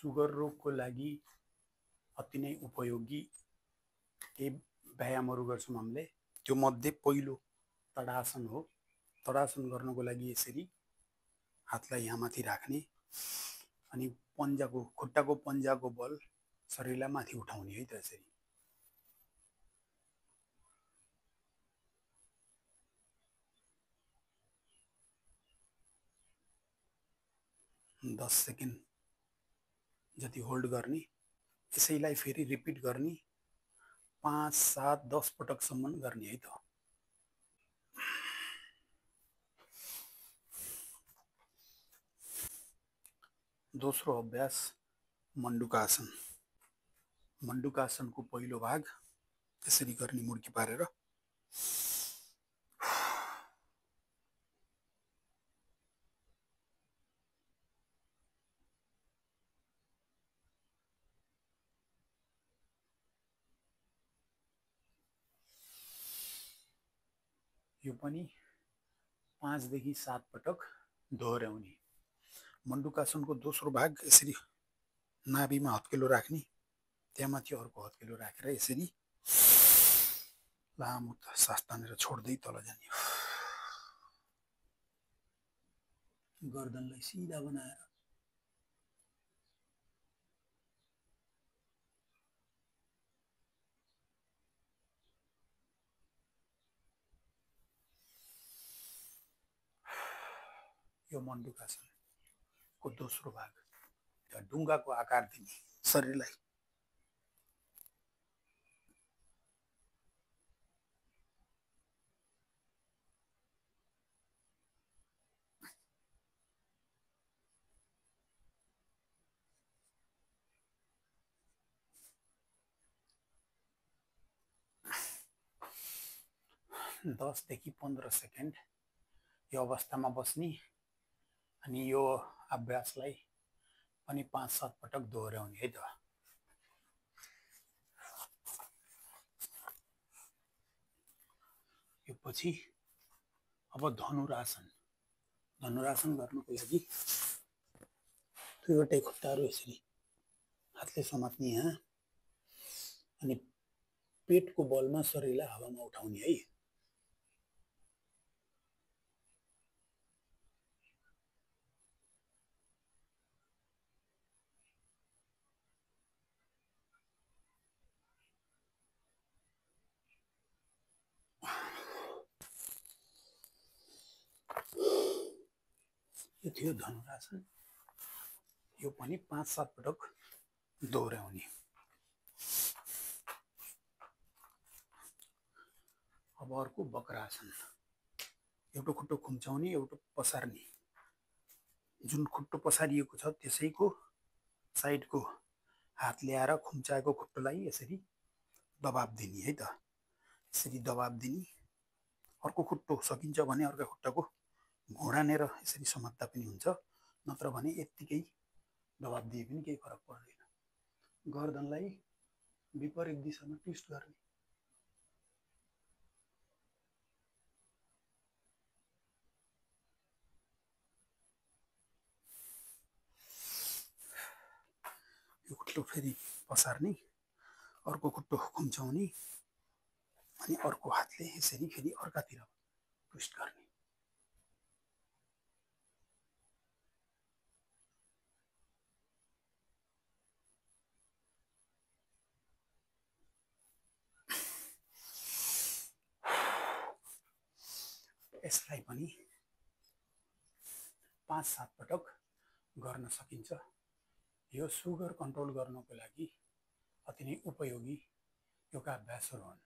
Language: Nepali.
सुगर रोगको लागि अति नै उपयोगी केही व्यायामहरू गर्छौँ हामीले। त्यो मध्ये पहिलो तडासन हो। तडासन गर्नको लागि यसरी हातलाई यहाँ माथि राख्ने अनि खुट्टाको पन्जाको बल शरीरलाई माथि उठाउने है त यसरी। 10 सेकेन्ड जति होल्ड गर्ने। यसैलाई फेरि रिपिट गर्ने 5, 7, 10 पटकसम्म गर्ने है त। दोस्रो अभ्यास मण्डुकासन। मण्डुकासनको पहिलो भाग यसरी गर्ने मुड्की पारेर। यो पनि 5 देखि 7 पटक दोहोर्याउने। मण्डुकासनको दोस्रो भाग यसरी नाभिमा हत्केलो राख्ने, त्यहाँमाथि अर्को हत्केलो राखेर यसरी लामो सास तानेर छोड्दै तल जाने। गर्दनलाई सिधा बनाएर यो मण्डुकासनको दोस्रो भाग। ढुङ्गाको आकार दिने शरीरलाई। दस देखि 15 सेकेन्ड यो अवस्थामा बस्ने अनि यो अभ्यासलाई पनि 5-7 पटक दोहोर्याउने है त। यो पछि अब धनुरासन। धनुरासन गर्नुको लागि दुईवटै खुट्टाहरू यसरी हातले समात्ने यहाँ अनि पेटको बलमा शरीरलाई हावामा उठाउने है। यो थियो धनुरासन। यो पनि 5-7 पटक दोहोर्याउने। अब अर्को वक्रासन। एउटा खुट्टो खुम्चाउने, एउटा पसार्ने। जुन खुट्टो पसारिएको छ त्यसैको साइडको हात ल्याएर खुम्चाएको खुट्टोलाई यसरी दबाब दिने है त। यसरी दबाब दिने। अर्को खुट्टो सकिन्छ भने अर्को खुट्टाको घुँडानेर यसरी समात्दा पनि हुन्छ, नत्र भने यत्तिकै दबाब दिए पनि केही फरक पर्दैन। गर्दनलाई विपरीत दिशामा ट्विस्ट गर्ने। यो खुट्टो फेरि पसार्ने, अर्को खुट्टो खुम्चाउने अनि अर्को हातले यसरी फेरि अर्कातिर ट्विस्ट गर्ने। यसलाई पनि 5-7 पटक गर्न सकिन्छ। यो सुगर कन्ट्रोल गर्नको लागि अति नै उपयोगी योगाभ्यासहरू हुन्।